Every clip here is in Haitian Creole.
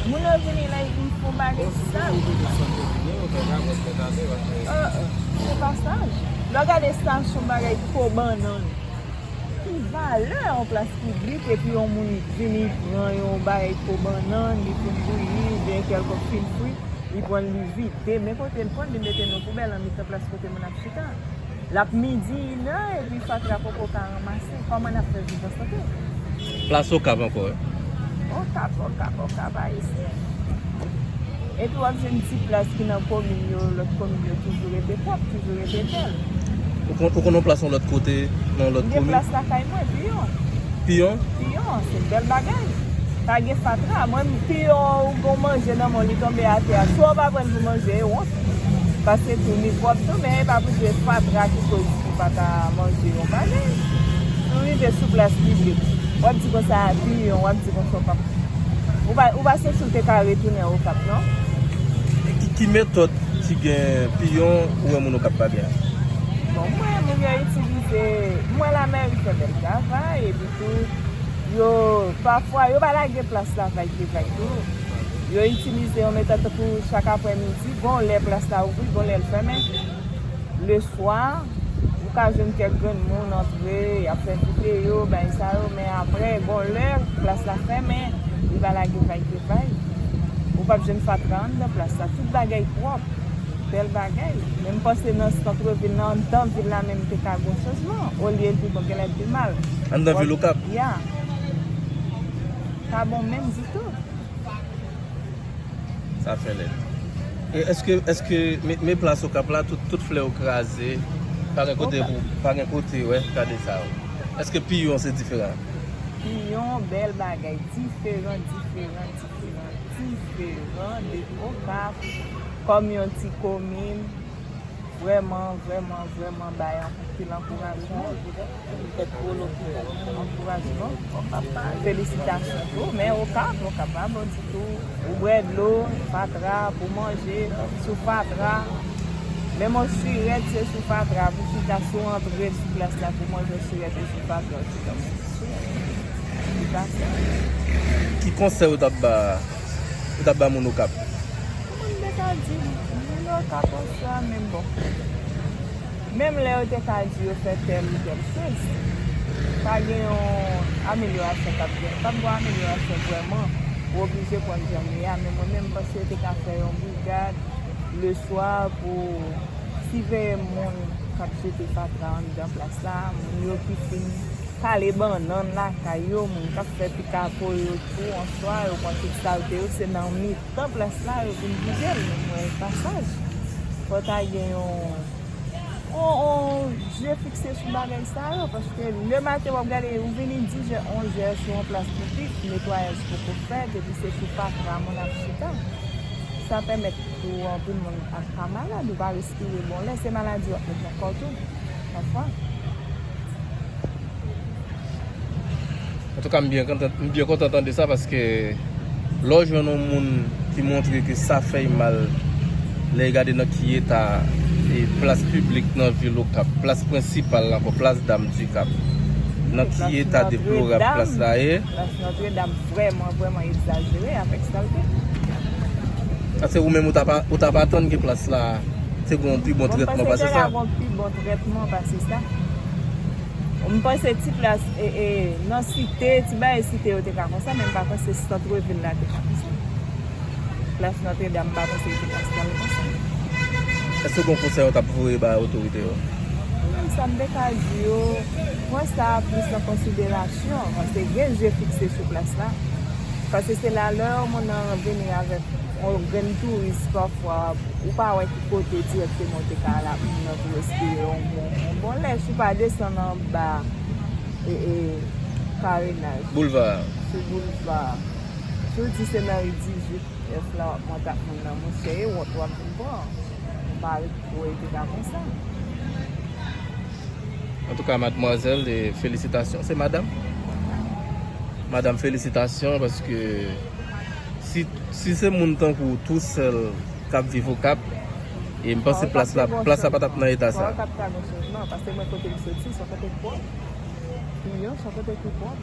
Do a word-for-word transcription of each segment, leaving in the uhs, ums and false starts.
Moun yo vini la, epi fè yon bagay sal. Oh, oh, se pa sal. Lè w gade estasyon bagay po bannann, ki valè yon plas piblik, epi yon moun vini pran yon bagay po bannann, li fin bouyi, oubyen kèlkonk fin fri, li pran l, li vide. Men kote l pran l, li mete nan poubèl an mitan plas kote moun ap chita. L ap midi, inè, epi fatra poko ka ranmase. Kòman n ap fè viv an sante? Plas Okap ankò, wi. Okap, Okap, Okap, Ayisyen. Epi w ap jwenn ti plas ki nan komin yo, lòt komin yo toujou rete pwòp, toujou rete bèl. Ou konn, ou konn yon plas yon lòt kote, nan yon lòt komin? M gen plas lakay mwen, Piyon. Piyon? Piyon, se bèl bagay. Pa gen fatra. Mwen, piyon, ou gon manje nan men w, li tonbe atè a. Swa w pa pran l pou manje, e wont. Paske tou, li pwòp tou, men e pa pou se fatra ki koz ou pa ka manje yon bagay. Si w rive sou plas piblik, w ap di konsa, piyon, w ap di konsa, w p ap, ou pa, ou pa santi w te ka retounen Okap, non? Ki, ki metòd ki gen piyon ou wè moun Okap pa gen? Bon, mwen, moun yo itilize, mwen, lamèri fè bèl travay, epi tou, yo, pafwa, yo pa lage plas la vag ki vag tou. Yo itilize yon metòd tankou chak aprèmidi, gon lè plas la ouvri, gon lè l fèmen. Leswa, ou ka jwenn kèk grenn moun antre, y ap fè videyo, bagay sa yo, men apre, gon lè, plas la fèmen, li pa lage vag ki vag. Ou p ap jwenn fatra anndan plas la, tout bagay pwòp. Bèl bagay. Men m panse nan sant vil nan, anndan vil la menm te ka gon chanjman. Olye l pi bon, genlè l pi mal. Anndan vil Okap? Ya. Pa bon menm ditou. Sa fè lèd. E èske, èske, men, men plas Okap la, tout, tout flè yo kraze, pa gen kote pou, pa gen kote, wè, gade sa yo. Èske Piyon se diferan? Piyon, bèl bagay, diferan, diferan, diferan, diferan de Okap, kòm yon ti komin, vrèman, vrèman, vrèman bay anpil ankourajman. Ankourajman. Felisitasyon tou, men Okap, Okap pa bon ditou. Ou bwè dlo, fatra, pou manje, sou fatra. Menm yon sirèt, se sou fatra, pou chita sou antre sou plas la, pou manje yon sirèt, e sou fatra, ou chita pou sirèt. Li pa sa. Ki konsèy ou t ap ba, ou t ap ba moun Okap? Kòman m te ka di, moun Okap konsa, men bon. Menm lè yo te ka di yo fè tèl ou tèl choz, pa gen yon amelyorasyon k ap gen. P ap gen yon amelyorasyon vrèman. Ou oblije pran jan m ye a, men mwen menm, m panse yo te ka fè yon brigad leswa pou siveye moun k ap jete fatra anndan plas la, moun yo ki fin kale bannann lakay yo, moun k ap fè pikapo yo tou, answa, yo pran tout salte yo, se nan mitan plas la yo vin vide l, men mwen pasaj. Fò ta gen yon, yon, yon je fikse sou bagay sa yo, paske lematen w ap gade, ou vini dis è, onz è sou yon plas piblik, netwayaj poko fèt, epi se sou fatra moun ap chita. Sa pèmèt pou anpil moun ap ka malad, ou pa respire bon lè, se maladi w ap met nan kò w tou, pafwa. Antouka, m byen kontan, m byen kontan tande sa, paske lè w jwenn yon moun ki montre ke sa fè l mal, lè l gade nan ki eta, e, plas piblik nan vil Okap, plas prensipal la ankò, plas Dam di Kap, nan ki eta deplorab plas la ye. Plas Nòtredam vrèman, vrèman egzajere avèk salte. Paske ou menm, ou t ap, ou t ap atann ke plas la te gen yon pi bon trètman pase sa. Bon, m panse te ka gen yon pi bon trètman pase sa. M panse ti plas, e, e, nan site, ti bagay site yo te ka konsa, men m pa panse sant vil la te ka konsa. Plas Nòtredam, m pa panse li te ka sal konsa. Èske w gen yon konsèy ou t ap voye bay otorite yo? Menm sa m te ka di yo, pran sa plis an konsiderasyon, paske gen je fikse sou plas la. Paske se la, lè yon moun nan vini avèk yon grenn touris, pafwa, ou pa wè ki kote dirèkteman ou te ka al ap nan pou respire yon bon, yon bon lè, si w pa desann anba, e, e, karenaj. Boulva. Sou boulva. Si w di se nan ri dizuit, F la w ap monte ak moun nan, monchè, e wont w ap vin pran. Ou pa ret pou w rete la konsa. Antouka, madmwazèl, e, felisitasyon. Se madanm? Madanm, felisitasyon, paske si, si se moun tankou w tousèl k ap viv Okap, e m panse plas la, plas la pa t ap nan eta sa. Okap ta gon chanjman, paske mwen kote m soti, se yon kote k pwòp. Piyon, se yon kote ki pwòp.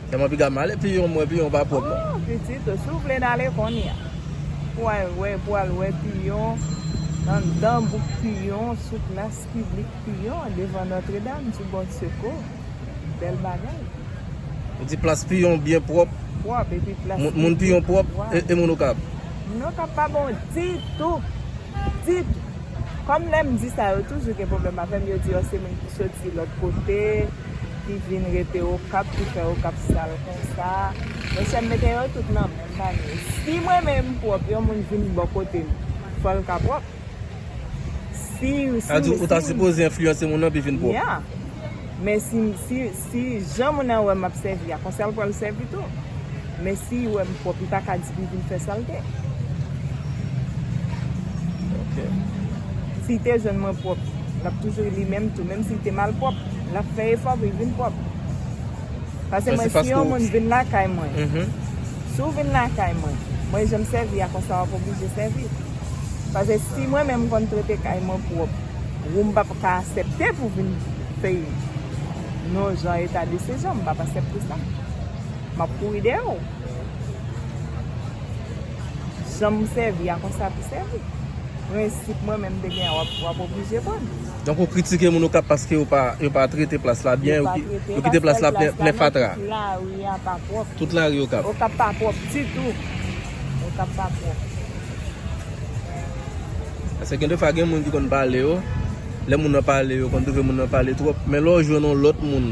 Tèlman piga m ale Piyon, mwen Piyon pa pwòp non. Oh, pitit, si w vle n ale kounye a. Pou al wè, pou al wè Piyon, anndan bouk Piyon, sou plas piblik Piyon, devan Nòtredam, sou bò Seko. Bèl bagay. Ou di plas Piyon byen pwòp. Pwòp, epi plas Moun, moun Piyon pwòp e, e moun Okap. Moun Okap pa bon ditou. Ditou. Kòm lè m di sa, yo toujou gen pwoblèm avè m. Yo di, oh, se moun ki soti lòt kote, ki vin rete Okap, ki fè Okap sal konsa. Monchè, m mete yo tout nan menm panye. Si mwen menm m pwòp, yon moun vin bò kote m, fò l ka pwòp. Si, si, Sa di ou ta si, sipoze enfliyanse moun nan pi vin pwòp. Yeah. Men si, si, si jan moun nan wè m ap sèvi a, konsa l pral sèvi tou. Men si wè m pwòp, li pa ka di li vin fè salte. Ok. Si te jwenn mwen pwòp, l ap toujou li menm tou. Menm si te mal pwòp, l ap fè efò pou li vin pwòp. Paske Men mwen, se paske si yon ou- moun vin lakay mwen, Mhm. si w vin lakay mwen, mwen jan m sèvi a konsa w ap oblije sèvi. Paske si mwen menm m konn trete kay mwen pwòp, ou m p ap ka aksepte pou vin fè non jan eta de sezon, m p ap aksepte sa. M ap kouri dèyè w. Jan m sèvi a konsa pou sèvi. Prensip mwen menm te gen, w ap, w ap oblije pran. Donk ou kritike moun Okap paske yo pa, yo pa trete plas la byen, yo, ki- yo kite plas la plen, plen fatra. Tout lari a pa pwòp. Tout lari Okap. Okap pa pwòp ditou. Okap pa pwòp. Paske gen defwa gen moun ki konn pale yo, lè moun nan pale yo konn twouve moun nan pale twòp, men lè w jwenn yon lòt moun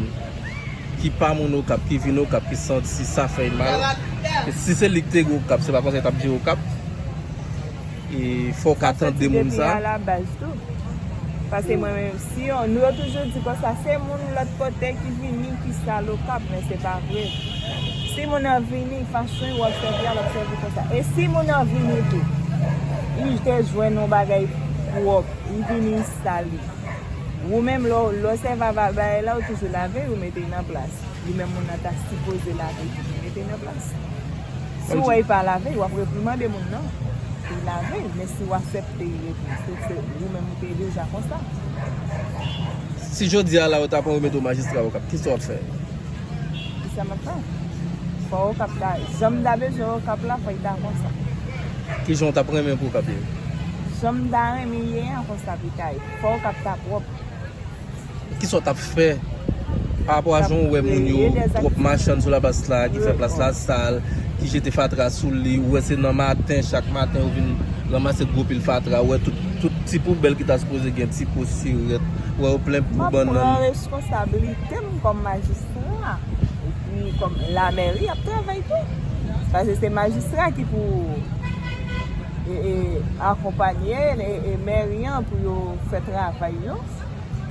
ki pa moun Okap, ki vin Okap, ki santi sa fè l mal, e si se li ki te gen Okap, se pa konsa l t ap jere Okap. E fò w ka tande moun sa. Depi a la baz tou. Paske mwen menm, si yo, nou yo toujou di konsa, se moun lòt kote ki vini ki sal Okap, men se pa vre. Si moun nan vini, fason w ap sèvi a, l ap sèvi konsa. E si moun nan vini tou, li te jwenn yon bagay pwòp, li vini, li sali. Ou menm, lè w, lè w sèvi a bagay la, ou toujou lave, ou mete nan plas. Li menm moun nan ta sipoze lave pou li mete nan plas. Si w wè l pa lave, w ap reprimande moun nan pou l lave, men si w aksepte l, se, se ou menm ou te deja konsa. Si jodi a la yo ta pran remèt ou majistra Okap, kisa w ap fè? Kisa m ap fè? Fò Okap ta, jan m ta bezwen Okap la, fò l ta konsa. Kijan w t ap renmen pou Okap ye? Jan m ta renmen ye an konsa pou l ta ye. Fò Okap ta pwòp. Kisa w t ap fè pa rapò a jan w wè moun yo twòp machann sou laplas la, ki fè plas la sal, ki jete fatra sou li, ou wè se nan maten, chak maten yo vin ranmase gwo pil fatra, ou wè tout, tout ti poubèl ki ta sipoze gen, ti po sirèt, ou wè yo plen po bannann. M ap pran reskonsablite m kòm majistra, epi kòm lamèri ap travay tou. Paske se majistra ki pou e, e, akonpanye e, e mèri an pou yo fè travay yo.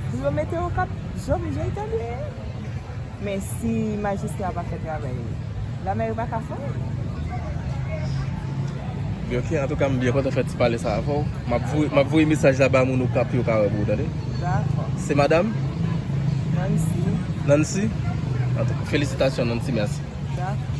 Pou yo mete Okap jan, jan l ta dwe ye. Men si majistra pa fè travay li, lamèri pa ka fè l. Ok, antouka, m byen kontan fè ti pale sa avè w. M ap voye, m ap voye mesaj la ba moun Okap pou yo ka wè pou ou, tande? Dakò. Se madanm? Nancy. Nancy? Antouka, felisitasyon, Nancy, mèsi. Dakò.